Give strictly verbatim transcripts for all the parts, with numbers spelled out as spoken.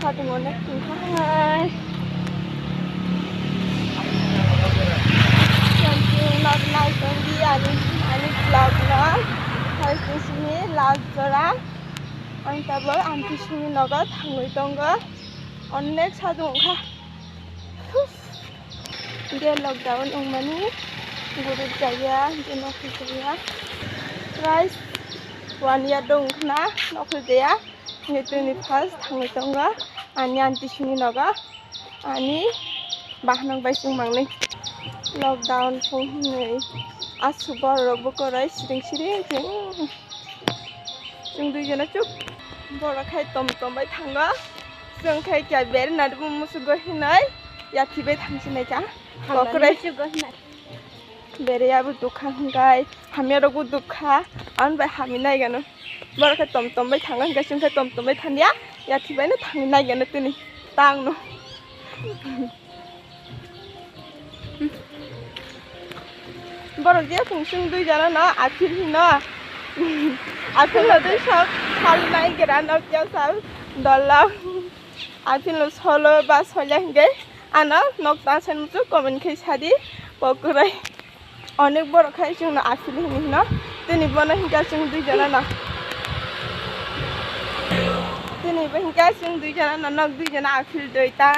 Satung onek tungkha hai. Satung nok nai tongdi ani, ani vlog no. Hai sini last jora. Ang tabuk aunty sini nogo thangwi tongo. Onek satung wngkha. Hingke lockdown wngmani guruk jaya, hingke nokhorjaya. Price one year do wngkhana nokhorjaya. Hingke tini first thangwi tongo ani aunty sini nogo. Ani bahanok bai chwng mangnwi lockdown phung hinwi aswk borok bo kwrwi siring siring khe. Chwng dui jona chuk borok khai tom tom bai thango. Chwng khai kya beri nadi bo musugo hinwi yathi bai thangsinai kha. Kokrai. Beri abo dukha hwnkhe hamya rok bo dukha. Ang bai hamya nai gano. Borok khai tom tom bai thango hwnkhe chwng khai tom tom bai thangya. Yathi bai no thangwi nai gano tini tang no. Borok je phung chwng dui jona no aphil hino. Aphil no dui sok sal nai gira no kya sal dola. Aphil no solo ba solya hingke ano nok ta sen muchuk comment khe sadi pokrai. Onek borok khai chwng no aphil hini hino. Tini bono hingke chwng dui jona no. Tini bo hingke chwng dui jona no nok dui jona aphil dui ta.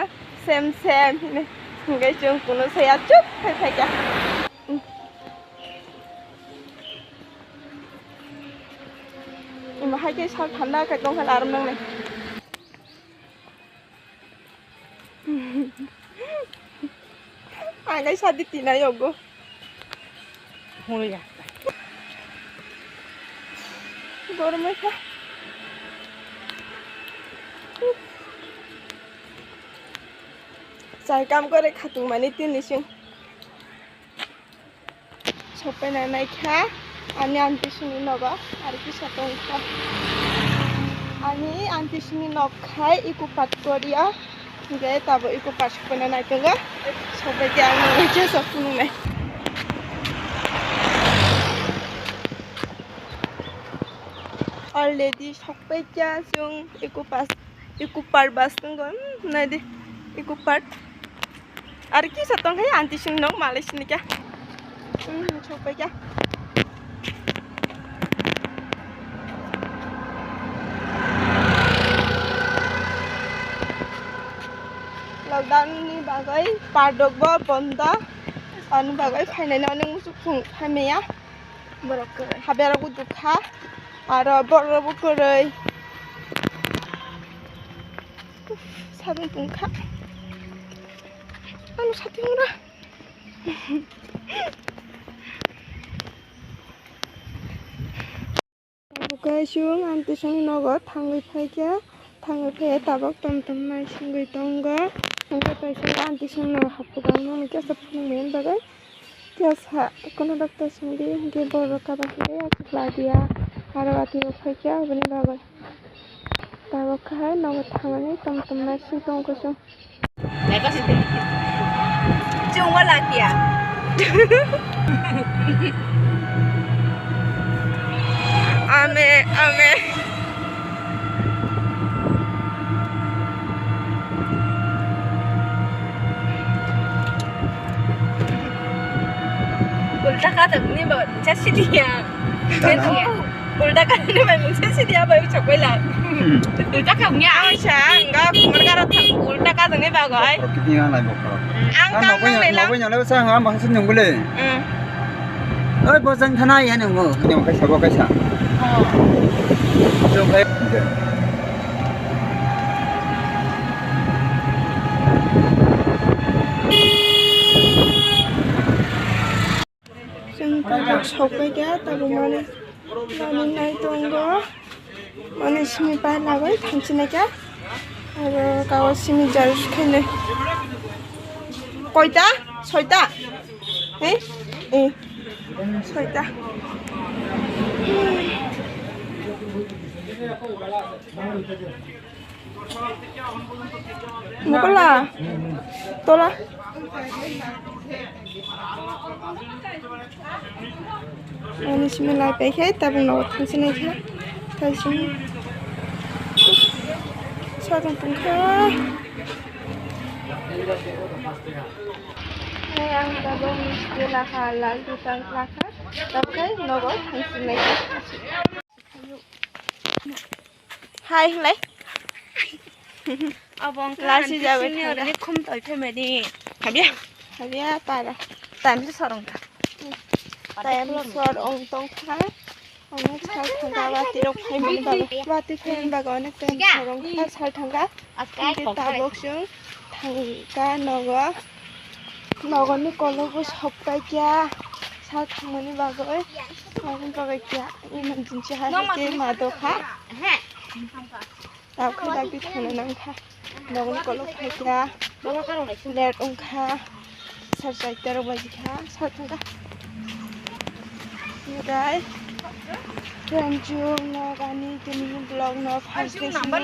Sem sem hini hingke chwng kunu saya chup khai phaikha. Ima hai khe sal thanda khe tong khe larum nangnai. Ang khe sadi tinai yogo. Hungya. Gormai kha. Chai kam gore khatung mani tini sing. Sokpaina naikha ani aunty sini nogo, aro kisa tongkha. Ani aunty sini nok khai eco park koria, hingke tabo eco park sokpaina naitongo. Sokpai khe ang nugui khe sok phunuknai. Already sokpai kha chwng eco park, eco park bus tongo, hmm, naidi eco park. Aro kisa tong khe aunty sini nok malai sini kha. Hmm, sokpai kha. Lockdown ni bagwi park rok bo bondo. Ani bagwi phainani onek muchuk phung phaimaya. Borok kwrwi. Haberok bo dukha. Aro borok bo kwrwi. Sabun tongkha. Ano sathi wngra. Abo kaisung aunty song nogo thangwi phaikha, thangwi phaiya tabok tom tom naisingwi tongo. Hwnkhe kaisa aunty song nogo hapjagwi mani kesa phunukmani bagwi kesa kono doctor songdi hinkhe borok kaba hinwi achuk ladia aro atwi bo phaikha aboni bagwi. Tabok khe hai nogo thangwi tom tom naising tongo kaisung. Chungwa lakia. Ame, ame. Ulta kha tak ni ba cha sidi ya. Ulta kha ni ba mungsa sidi ya ba chok bai la. Ulta kha nya. Ang sa ga kumar ga ra thang ulta kha tak ni ba ga ai. Ang kang nang lai la. Nang bai nang lai sa ang bang sin nung bole. Oi bo jang thana ya nung mo. Nung kai sa bo kai sa. Jong kai. Chwng tabuk sokpai kha, tabuk mani, mani nai tongo. Mani simi pai lagoi thanchi nai kha. Aro kawa simi jar khainai. Koita? Soita? He? Eh. Soita. Mukula. Tola. Ani simi lai pai khe tabuk nogo thangsinai khe. Thai simi. Ang tabuk misti lakha, lal dukhan lakha, tabuk khe nogo thangsinai. Hai, hinlai. Abo wngkha Lasi aunty jabai senior thangkha. Ni khum toi phaimani. Habya? Habya para. Time se sorong kha. Time sor ong tong kha. Onek sal thangkha bati rok phaimani bagwi. Bati phaimani bagwi onek time sor ong kha, sal thangkha. Tei tabuk chwng thangkha nogo. Nogoni kologo sokpai kha. Sal thangmani bagwi. Aboni bagwi kha. Iman jinsi hai hai khe ma do kha. Tabuk khe dagdi thangna nang kha. Nogni kolok phaikha. Let wngkha. Sar chaita rok baji kha. Sar thangkha. Hirai. Friend, chwng nogani tini vlog no first day sini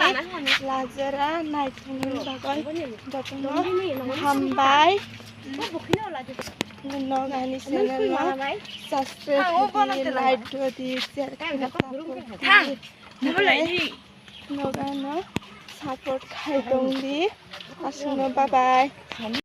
lajera naithokmani bagwi jotono hambai. Nogani channel no subscribe rwdi, like rwdi, share khe support rwdi. Nogano support khai tongdi. Aswkno bye bye.